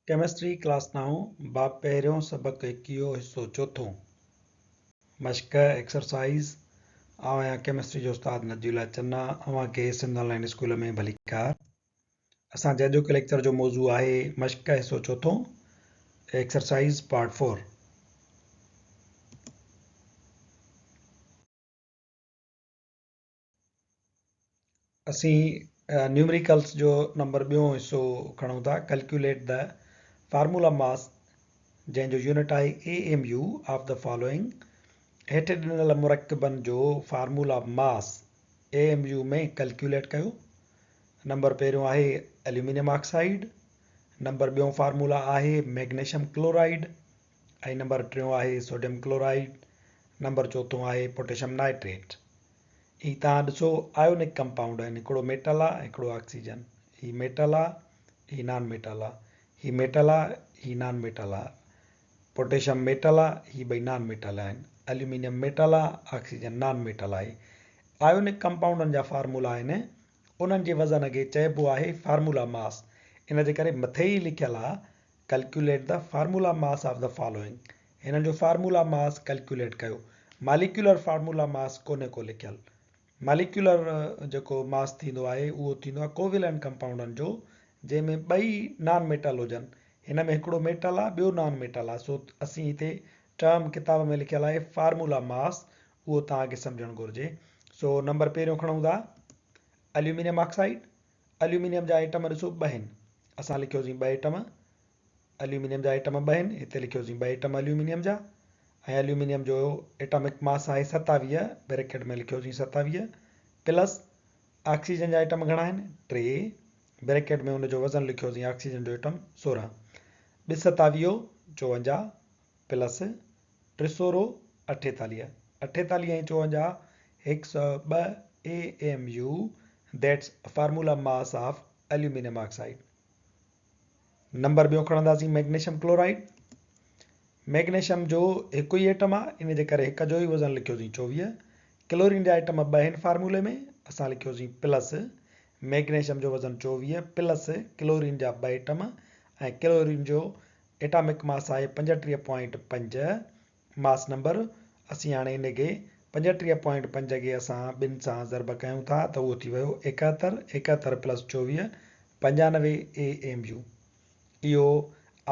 Chemistry class نائون، باب پهريون، سبق ايڪيهون، حصو چوٿون، مشق، Exercise، آئون آهيان ڪيمسٽري جو استاد نجي الله چنا، اوهان کي سنڌ آن لائين اسڪول ۾ ڀليڪار. اسان جي اڄوڪي ليڪچر جو موضوع آهي مشق حصو چوٿون، Exercise Part Four. اسين نيومريڪلس جو نمبر ٻيون حصو کڻون ٿا ڪلڪيوليٽ the formula ماس جنهن جو يونٽ آهي A M U of the following هيٺ ڏنل مرڪبن جو formula mass A M U ۾ calculate ڪيو. نمبر پهريون آهي اليومينيم آڪسائيڊ، نمبر ٻيون فارمولا آهي ميگنيشم ڪلورائيڊ ۽ نمبر ٽيون آهي سوڊيم ڪلورائيڊ، نمبر چوٿون آهي پوٽيشم نائٽريٽ. هي توهان ڏسو آيونڪ ڪمپائونڊ آهن هڪڙو ميٽل آ هڪڙو آڪسيجن هي ميٽل آ هي نان ميٽل آ هي ميٽل آ هي نان ميٽل آ پوٽيشم ميٽل آ هي ٻئي نان ميٽل آهن اليومينيم ميٽل آ آڪسيجن نان ميٽل آهي آيونڪ ڪمپائونڊن جا فارمولا آهن انهن جي وزن کي چئبو آهي فارمولا ماس ان جي ڪري مٿي ئي لکيل آ calculate the formula mass of the following هنن جو فارمولا ماس ڪلڪيوليٽ ڪيو. ماليڪيولر فارمولا ماس ڪونهي ڪو لکيل. ماليڪيولر جيڪو ماس ٿيندو آهي اهو ٿيندو آهي ڪوويلنٽ ڪمپائونڊن جو جنهن ۾ ٻئي نان ميٽل هجن. هن ۾ هڪڙو ميٽل آهي ٻيو نان ميٽل آهي سو اسين هتي ٽرم ڪتاب ۾ لکيل آهي فارمولا ماس اهو توهان کي سمجهڻ گهرجي. سو نمبر پهريون کڻون ٿا اليومينيم آڪسائيڊ. اليومينيم جا ايٽم ڏسو ٻه آهن اسان لکيوسين ٻه ايٽم. اليومينيم جا ايٽم ٻه آهن، هتي لکيوسين ٻه ايٽم اليومينيم جا ۽ اليومينيم جو ايٽامڪ ماس آهي 27، بريڪيٽ ۾ لکيوسين 27 پلس آڪسيجن جا ايٽم گهڻا آهن 3، بريڪيٽ ۾ ان جو وزن لکيوسين آڪسيجن جو ايٽم 16، ٻه ستاويهو چوونجاهه پلس ٽي سورو اٺيتاليهه، اٺيتاليهه ۽ چوونجاهه هڪ سئو ٻه A M U that's formula mass of aluminium oxide. Number ٻيو کڻنداسين ميگنيشم ڪلورائيڊ. ميگنيشم جو هڪ ئي ايٽم آهي ان جي ڪري هڪ جو ئي وزن لکيوسين 24. ڪلورين جا ايٽم ٻه آهن فارمولي ۾ اسان لکيوسين پلس ميگنيشم جو وزن 24 پلس ڪلورين جا ٻه ايٽم ۽ ڪلورين جو ايٽامڪ ماس آهي 35.5 ماس نمبر اسين هاڻي ان کي 35.5 کي اسان ٻن سان ضرب ڪيون ٿا ته اهو ٿي ويو 71، 71 پلس 24، 95 اي ايم يو. اهو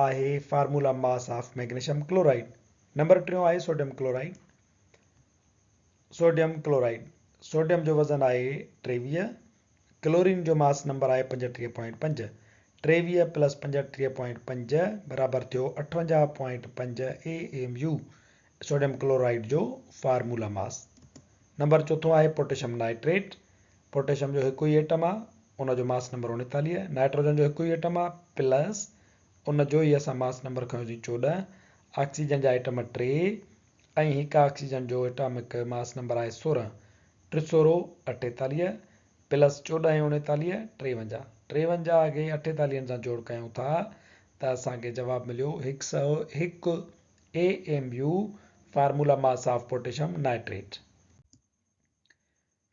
آهي formula mass of magnesium chloride. Number ٽيون آهي sodium chloride. Sodium chloride, sodium جو وزن آهي 23، ڪلورين جو ماس نمبر آهي 35.5. 23 پلس 35.5 برابر ٿيو 58.5 A M U sodium chloride جو فارمولا ماس. نمبر چوٿون آهي پوٽيشم نائٽريٽ. پوٽيشم جو هڪ ئي ايٽم آهي ان جو ماس نمبر 39، نائٽروجن جو هڪ ئي ايٽم آهي پلس ان جو ئي اسان ماس نمبر کنيوسين 14، آڪسيجن جا ايٽم 3 ۽ هڪ آڪسيجن جو ايٽامڪ ماس نمبر آهي 16. ٽي سورو اٺيتاليهه پلس چوڏهن ۽ اڻيتاليهه ٽيونجاهه. ٽيونجاهه کي اٺيتاليهن سان جوڙ ڪيون ٿا ته اسان کي جواب مليو هڪ سئو هڪ A M U formula mass of potassium nitrate.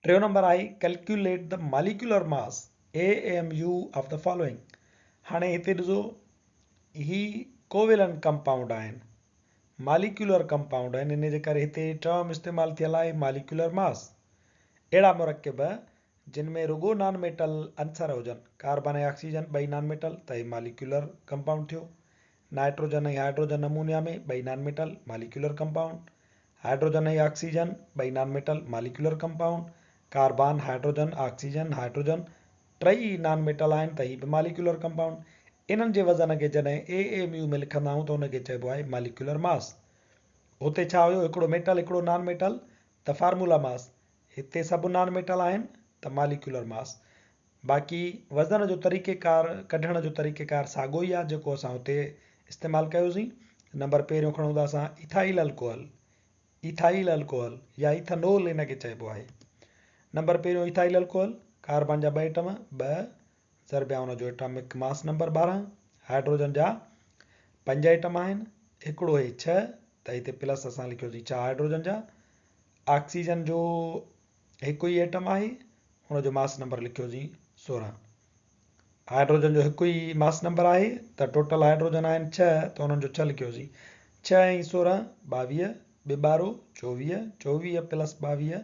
ٽيون نمبر آهي calculate the molecular mass A M U of the following. هاڻي هتي ڏسو هي ڪوويلنٽ ڪمپائونڊ آهن. ماليڪيولر ڪمپائونڊ آهن ان جي ڪري هتي ٽرم استعمال ٿيل آهي ماليڪيولر ماس. اهڙا مرڪب جن ۾ رڳو نان ميٽل عنصر هجن، ڪاربن ۽ آڪسيجن ٻئي نان ميٽل ته هي ماليڪيولر ڪمپائونڊ ٿيو. نائٽروجن ۽ هائڊروجن امونيا ۾ ٻئي non metal, molecular compound. Hydrogen ۽ oxygen ٻئي non metal, molecular compound. Carbon, hydrogen, oxygen, hydrogen ٽئي نان ميٽل آهن ته هي به ماليڪيولر ڪمپائونڊ. انهن جي وزن کي جڏهن اي ايم يو ۾ لکندا آهيون ته ان کي چئبو آهي ماليڪيولر ماس. هتي ڇا هيو هڪڙو ميٽل هڪڙو نان ميٽل ته فارمولا ماس. هتي سڀ نان ميٽل آهن ته ماليڪيولر ماس. باقي وزن جو طريقيڪار ڪڍڻ جو طريقيڪار ساڳو ئي آهي جيڪو اسان هتي استعمال ڪيوسين. نمبر پهريون کڻون ٿا اسان ايٿائيل الڪوهل. ايٿائيل الڪوهل يا ايٿانول ان کي چئبو آهي. نمبر پهريون ايٿائيل الڪوهل، ڪاربان جا ٻه ايٽم، ٻه، ضربيا ان جو ايٽامڪ ماس نمبر 12، هائڊروجن جا پنج ايٽم آهن، هڪڙو هي ڇهه ته هتي پلس اسان لکيوسين ڇهه هائڊروجن جا، آڪسيجن جو هڪ ئي ايٽم آهي، ان جو ماس نمبر لکيوسين 16. هائڊروجن جو هڪ ئي ماس نمبر آهي ته ٽوٽل هائڊروجن آهن ڇهه ته انهن جو ڇهه لکيوسين. ڇهه ۽ 16 22، ٻه ٻارو 24، 24 plus 22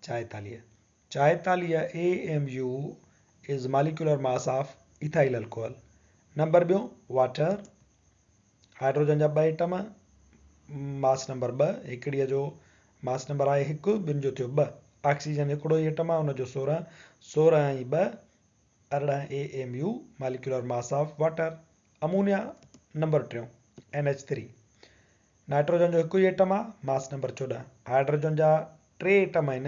46. 46 A M U is molecular mass of ethyl alcohol. Number ٻيون واٽر، هائڊروجن جا ٻه ايٽم، ماس نمبر ٻه، هڪڙيء جو ماس نمبر آهي هڪ، ٻن جو ٿيو ٻه. آڪسيجن هڪڙو ئي ايٽم آهي ان جو 16، 16 ۽ ٻه 18 A M U molecular mass of water. Ammonia number ٽيون اين ايڇ ٿري، نائٽروجن جو هڪ ئي ايٽم آهي، ماس نمبر 14. هائڊروجن جا ٽي ايٽم آهن،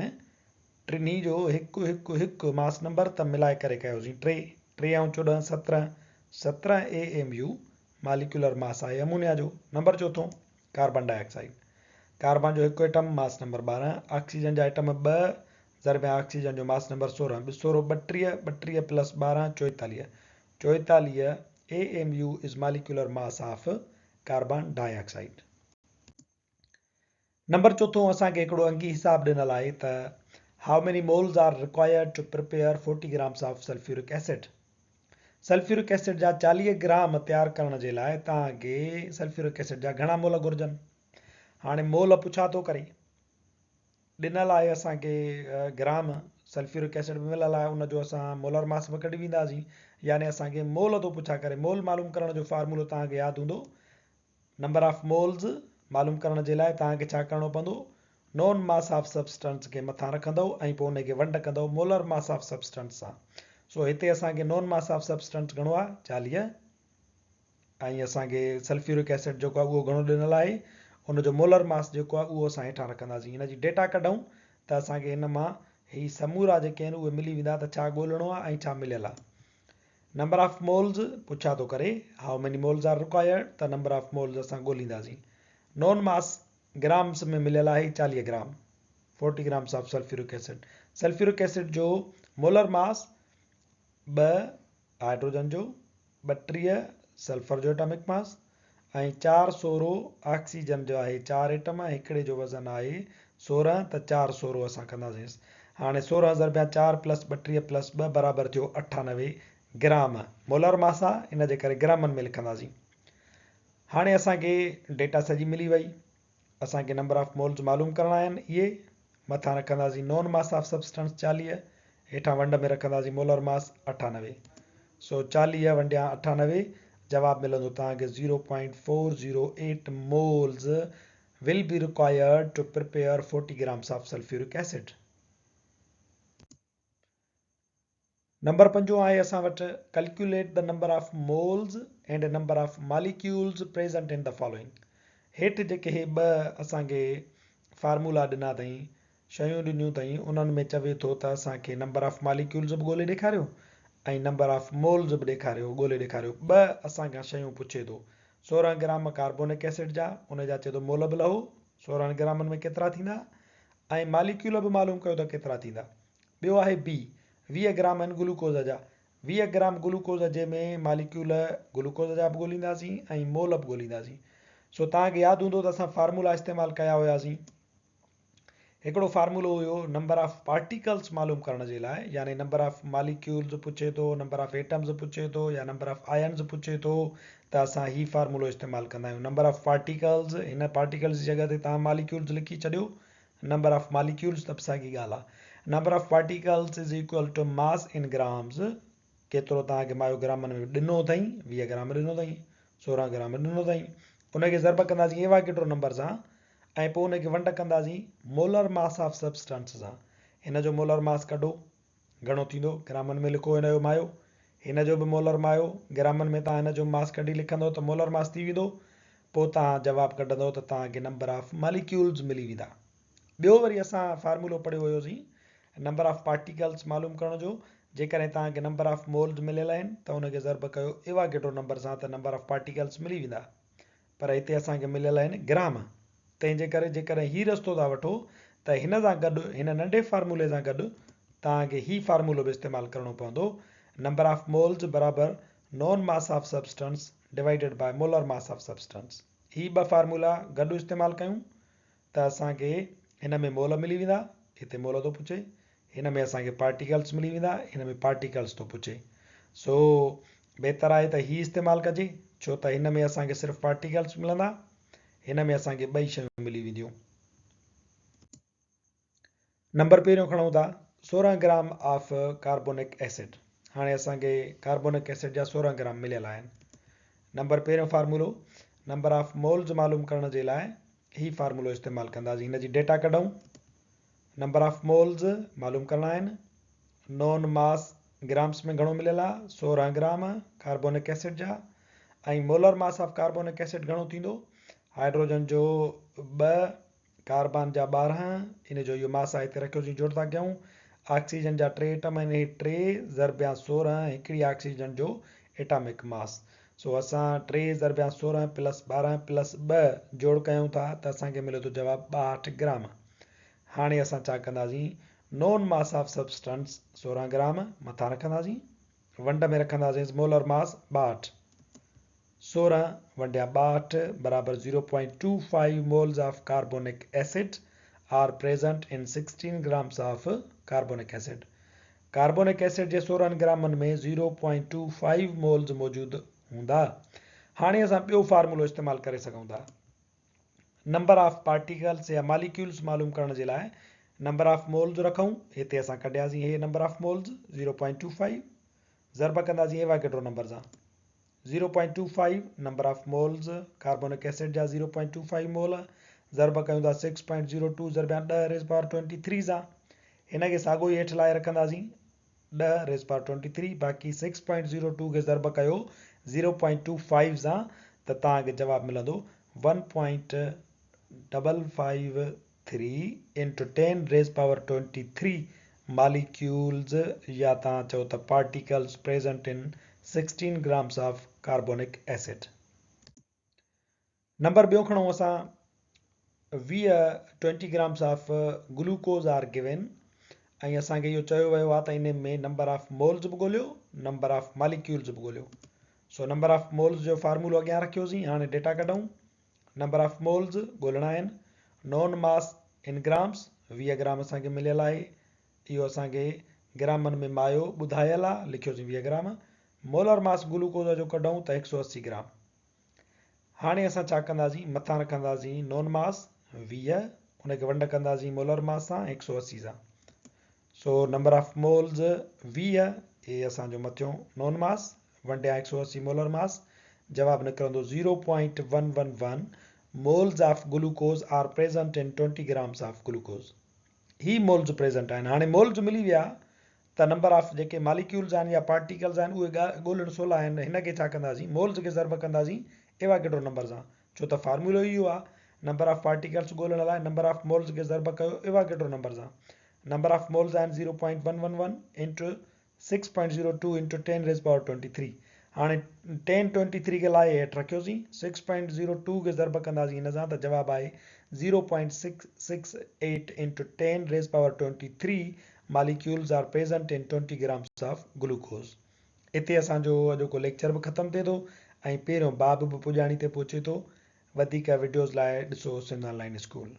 ٽنهي جو هڪ هڪ هڪ ماس نمبر ته ملائي ڪري ڪيوسين ٽي، ٽي ۽ 14 17، 17 A M U molecular mass آهي امونيا جو. نمبر چوٿون ڪاربان ڊاء آڪسائيڊ، ڪاربان جو هڪ ايٽم، ماس نمبر 12، آڪسيجن جا ايٽم ٻه، ضرب آڪسيجن جو ماس نمبر 16، ٻه سورو 32، 32 plus 12 44، 44 A M U is molecular mass of carbon dioxide. Number چوٿون اسان کي هڪڙو انگي حساب ڏنل آهي ته how many moles are required to prepare forty grams of sulphuric acid. Sulphuric acid جا 40 گرام تيار ڪرڻ جي لاء توهان کي سلفيورڪ ايسڊ جا گهڻا مول گهرجن. هاڻي مول پڇا ٿو ڪري. ڏنل آهي اسان کي گرام سلفيورڪ ايسڊ به مليل آهي ان جو اسان مولر ماس به ڪڍي وينداسين يعني اسان کي مول ٿو پڇا ڪري. مول معلوم ڪرڻ جو فارمولو توهان کي ياد هوندو. نمبر آف مولز معلوم ڪرڻ جي لاء توهان کي ڇا ڪرڻو پوندو؟ نون ماس آف سبسٽنس کي مٿان رکندؤ ۽ پوء ان کي ونڊ ڪندؤ مولر ماس آف سبسٽنس سان. سو هتي اسان کي نون ماس آف سبسٽنس گهڻو آهي؟ 40 ۽ اسان کي سلفيورڪ ايسڊ جيڪو آهي اهو گهڻو ڏنل آهي ان جو مولر ماس جيڪو آهي اهو اسان هيٺان رکنداسين. هن جي ڊيٽا ڪڍون ته اسان کي هن مان هي سمورا جيڪي آهن اهي ملي ويندا ته ڇا ڳولڻو آهي ۽ ڇا مليل آهي. نمبر آف مولز پڇا ٿو ڪري how many moles are required ته نمبر آف مولز اسان ڳولينداسين. نون ماس گرامز ۾ مليل آهي 40 gram, forty grams of sulphuric acid. Sulphuric acid جو مولر ماس ٻه هائڊروجن جو، 32 سلفر جو ايٽامڪ ماس ۽ چار سورو آڪسيجن جو آهي چار ايٽم ۽ هڪڙي جو وزن آهي 16 ته چار سورو اسان ڪنداسينس. هاڻي 16 ضربيان چار پلس 32 پلس ٻه برابر ٿيو 98 گرام. مولر ماس آ ان جي ڪري گرامن ۾ لکنداسين. هاڻي اسان کي ڊيٽا سڄي ملي وئي. اسان کي نمبر آف مولز معلوم ڪرڻا آهن اهي مٿان رکنداسين نون ماس آف سبسٽنس 40 هيٺان ونڊ ۾ رکنداسين مولر ماس 98 سو 40 ونڊيان 98 جواب ملندو توهان کي zero point four zero eight moles will be required to prepare forty grams of sulphuric acid. Number پنجون آهي اسان وٽ calculate the number of moles and number of molecules present in the following هيٺ جيڪي هي ٻه اسان کي فارمولا ڏنا اٿئي شيون ڏنيون اٿئي انهن ۾ چوي ٿو ته اسان کي نمبر آف ماليڪيولز به ڳولي ڏيکاريو ۽ نمبر آف مولز به ڏيکاريو ڳولي ڏيکاريو ٻه اسان کان شيون پڇي ٿو 16 گرام ڪاربونڪ ايسڊ جا ان جا چئي ٿو مول به لهو 16 گرامن ۾ ڪيترا ٿيندا ۽ ماليڪيول به معلوم ڪيو ته ڪيترا ٿيندا ٻيو آهي بي، 20 گرام آهن گلوڪوز جا. 20 گرام گلوڪوز جي ۾ ماليڪيول گلوڪوز جا به ڳولينداسين ۽ مول به ڳولينداسين. سو توهان کي ياد هوندو ته اسان فارمولا استعمال ڪيا هياسين. هڪڙو فارمولو هيو نمبر آف پارٽيڪلز معلوم ڪرڻ جي لاء يعني نمبر آف ماليڪيولز پڇي ٿو، نمبر آف ايٽمز پڇي ٿو يا نمبر آف آئنز پڇي ٿو ته اسان هي فارمولو استعمال ڪندا آهيون. نمبر آف پارٽيڪلز هن پارٽيڪلز جي جڳهه تي توهان ماليڪيولز لکي ڇڏيو نمبر آف ماليڪيولز ته به ساڳي ڳالهه آهي. Number of particles is equal to mass in grams ڪيترو توهان کي مايو گرامن ۾ ڏنو اٿئي 20 گرام ڏنو اٿئي 16 گرام ڏنو اٿئي ان کي ضرب ڪنداسين ايواگيڊرو نمبر سان ۽ پوء ان کي ونڊ ڪنداسين مولر ماس آف سبسٽنس سان هن جو مولر ماس ڪڍو گهڻو ٿيندو گرامن ۾ لکو هن جو مايو هن جو به مولر مايو گرامن ۾ توهان هن جو ماس ڪڍي لکندو ته مولر ماس ٿي ويندو پوء توهان جواب ڪڍندو ته توهان کي نمبر آف ماليڪيولز ملي ويندا ٻيو وري اسان فارمولو پڙهيو هيوسين نمبر آف پارٽيڪلز معلوم ڪرڻ جو جيڪڏهن توهان کي نمبر آف مولز مليل آهن ته ان کي ضرب ڪيو ايواگيڊرو نمبر سان ته نمبر آف پارٽيڪلز ملي ويندا پر هتي اسان کي مليل آهن گرام، تنهن جي ڪري جيڪڏهن هي رستو ٿا وٺو ته هن سان گڏ هن ننڍي فارمولي سان گڏ توهان کي هي فارمولو به استعمال ڪرڻو پوندو نمبر آف مولز برابر known mass of substance divided by molar mass of substance. هي ٻه فارمولا گڏ استعمال ڪيون ته اسان کي هن ۾ مول ملي ويندا، هتي مول ٿو پڇي، هن ۾ اسان کي پارٽيڪلز ملي ويندا، هن ۾ پارٽيڪلز ٿو پڇي. سو بهتر آهي ته هي استعمال ڪجي ڇو ته هن ۾ اسان کي صرف پارٽيڪلز ملندا هن ۾ اسان کي ٻئي شيون ملي وينديون. نمبر پهريون کڻون ٿا 16 گرام آف ڪاربونڪ ايسڊ هاڻي اسان کي ڪاربونڪ ايسڊ جا 16 گرام مليل آهن. نمبر پهريون فارمولو نمبر آف مولز معلوم ڪرڻ جي لاء هي فارمولو استعمال ڪنداسين هن جي ڊيٽا ڪڍون نمبر آف مولز معلوم ڪرڻا آهن نون ماس گرامس ۾ گهڻو مليل آهي 16 گرام ڪاربونڪ ايسڊ جا ۽ molar mass of carbonic acid گهڻو ٿيندو هائيڊروجن جو 2 ڪاربان جا 12 ان جو اهو ماس آهي هتي رکيوسين جوڙ ٿا ڪيون آڪسيجن جا 3 ايٽم آهن هي 3 ضربيان 16 هڪڙي آڪسيجن جو ايٽامڪ ماس سو اسان 3 ضربيان 16 پلس 12 پلس 2 جوڙ ڪيون ٿا ته اسان کي ملي ٿو جواب 62 گرام هاڻي اسان ڇا ڪنداسين نون ماس آف سبسٽنس 16 گرام مٿان رکنداسين ونڊ ۾ رکنداسين مولر ماس 62 16 ونڊيا 62 برابر 0.25 moles of carbonic acid are present in 16 grams of carbonic acid carbonic acid جي 16 گرامن ۾ 0.25 مولز موجود هوندا هاڻي اسان ٻيو فارمولو استعمال ڪري سگهون ٿا نمبر آف پارٽيڪلس يا ماليڪيولس معلوم ڪرڻ جي لاء نمبر آف مولز رکون هتي اسان ڪڍياسين هي نمبر آف مولز 0.25 ضرب ڪنداسين ايواگيڊرو نمبر سان 0.25 number of moles carbonic acid جا 0.25 مول ضرب ڪيون ٿا 6.02 ضربيان 10 ريز پاور 23 سان هن کي ساڳو ئي هيٺ لاهي رکنداسين 10 ريز پاور 23 باقي 6.02 کي ضرب ڪيو 0.25 سان ته توهان کي جواب ملندو 1.553 انٽو 10 ريز پاور 23 ماليڪيولز يا توهان چئو ته particles present in 16 grams of carbonic acid. Number ٻيو کڻون اسان 20 20 grams of glucose are given ۽ اسان کي اهو چيو ويو آهي ته ان ۾ نمبر آف مولز به ڳوليو نمبر آف ماليڪيولز به ڳوليو سو نمبر آف مولز جو فارمولو اڳيان رکيوسين هاڻي ڊيٽا ڪڍون نمبر آف مولز ڳولڻا آهن نون ماس ان گرامز 20 گرام اسان کي مليل آهي اهو اسان کي گرامن ۾ مايو ٻڌايل آهي لکيوسين 20 گرام مولر ماس گلوڪوز جو ڪڍون ته 180 گرام هاڻي اسان ڇا ڪنداسين، مٿان رکنداسين نون ماس 20، ان کي ونڊ ڪنداسين مولر ماس سان 180 سان. سو نمبر آف مولز 20، هي اسان جو مٿيون نون ماس، ونڊيان 180 مولر ماس، جواب نڪرندو 0.111 moles of glucose are present in 20 grams of glucose. He moles present آهن. هاڻي مولز ملي ويا ته نمبر آف جيڪي ماليڪيولز آهن يا پارٽيڪلز آهن اهي ڳولڻ سولا آهن. هن کي ڇا ڪنداسين مولز کي ضرب ڪنداسين ايواگيڊرو نمبر سان ڇو ته فارمولو ئي اهو آهي نمبر آف پارٽيڪلز ڳولڻ لاء نمبر آف مولز کي ضرب ڪيو ايواگيڊرو نمبر سان نمبر آف مولز آهن 0.111 into 6.02 into 10 raise power 23 هاڻي 10 23 کي لاهي هيٺ رکيوسين 6.02 کي ضرب ڪنداسين هن سان ته جواب آهي 0.668 into 10 raise power 23 molecules are present in 20 grams of glucose اتي اسان جو اڄوڪو ليڪچر به ختم ٿئي ٿو ۽ پهريون باب به پڄاڻي تي پهچي ٿو وڌيڪ وڊيوز لاء ڏسو سنڌ آن لائن اسڪول.